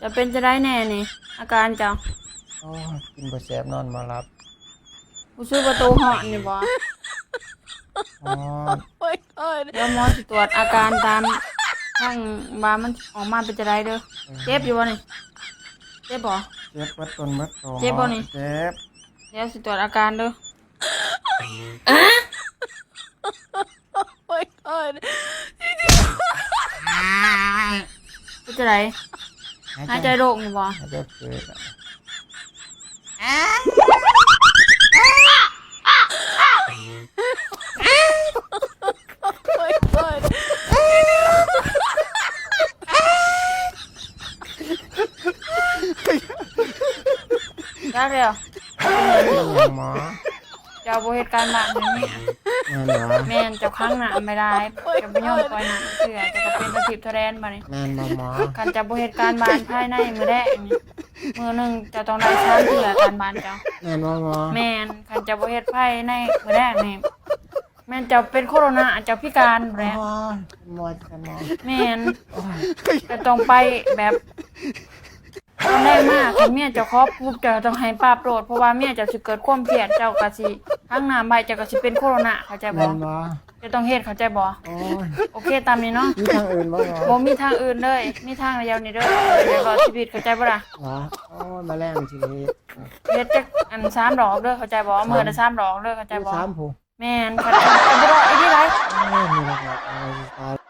ຈະເປັນຈັ່ງໃດແດ່ນີ້ ອາການເຈົ້າ? ໂອ້ຍ ກິນບໍ່ແຊບ ນອນບໍ່ຫຼັບ. ຮູ້ສຶກວ່າໂຕຮ້ອນຢູ່ບໍ່? ຮ້ອນ. Oh my god. ດຽວໝໍຊິກວດອາການຕາມທາງວ່າມັນອອກມາເປັນຈັ່ງໃດເດີ. ເອີ ເຈັບຢູ່ບໍ່ນີ້? ເຈັບບໍ່? ເຈັບເບິດຕົນເບິດໂຕ. ເຈັບບໍ່ນີ້? ເຈັບ. ດຽວຊິກວດອາການເດີ. Oh my god. ເປັນຈັ່ງໃດ? ຫາຍໃຈ ຫາຍໃຈໂລ່ງຢູ່ບໍ່? ຫາຍໃຈເກີດ. Oh my god. ຈັກແລ້ວ. ໝໍ ເຈົ້າບໍ່ເຮັດການບ້ານໃຫ້ແມ່. ແມ່ນບໍ່? ແມ່ນ, ເຈົ້າຂັງນ້ຳໄວ້ຫຼາຍ, ເຈົ້າບໍ່ຍອມປ່ອຍນ້ຳເທື່ອ, ເຈົ້າກໍເປັນຕາທິບຕາແດນບາດນີ້. ແມ່ນບໍ່ໝໍ? ຄັນເຈົ້າບໍ່ເຮັດການບ້ານພາຍໃນມື້ແລງນີ້ ມື້ໜຶ່ງເຈົ້າຕ້ອງໄດ້ສາມເທື່ອການບ້ານເຈົ້າ. ແມ່ນບໍ່ໝໍ? ແມ່ນ, ຄັນເຈົ້າບໍ່ເຮັດພາຍໃນມື້ແລງນີ້ ແມ່ນເຈົ້າເປັນໂຄໂຣນາ, ເຈົ້າພິການພຸ້ນແຫຼະ. ໂອ້ຍ ໝໍ ໝໍ. ແມ່ນ. ໂອ້ຍ ເຈົ້າຕ້ອງໄປແບບ ຕອນແລງມາ ຄັນເມຍເຈົ້າຂໍປຸບ ເຈົ້າຕ້ອງໃຫ້ປັບໂລດ, ເພາະວ່າເມຍເຈົ້າຊິເກີດຄວາມຄຽດ, ເຈົ້າກໍຊິຂັງນ້ຳໄວ້, ເຈົ້າກໍຊິເປັນໂຄໂຣນາ, ເຂົ້າໃຈບໍ່? ແມ່ນບໍ່? ເຈົ້າຕ້ອງເຮັດ, ເຂົ້າໃຈບໍ່? ໂອ້ຍ ໂອເຄ ຕາມນີ້ເນາະ. ມີທາງອື່ນບໍ່? ບໍ່ມີທາງອື່ນເລີຍ, ມີທາງດຽວນີ້ເດີ, ເຈົ້າຊິລອດຊີວິດ, ເຂົ້າໃຈບໍ່ລະ? ຫວາ? ໂອ້ຍ ມາແລງຊິເຮັດ ເຮັດຈັກອັນ ສາມດອກເດີ, ເຂົ້າໃຈບໍ່? ສາມ ມື້ລະສາມດອກເດີ, ເຂົ້າໃຈບໍ່? ສາມຜູ້. ແມ່ນ, ຄັນເຈົ້າບໍ່ລອດອີ່ຫຼີໄດ໋. ໂອ້ຍ ມີດອກ ເອົາຕາຍ.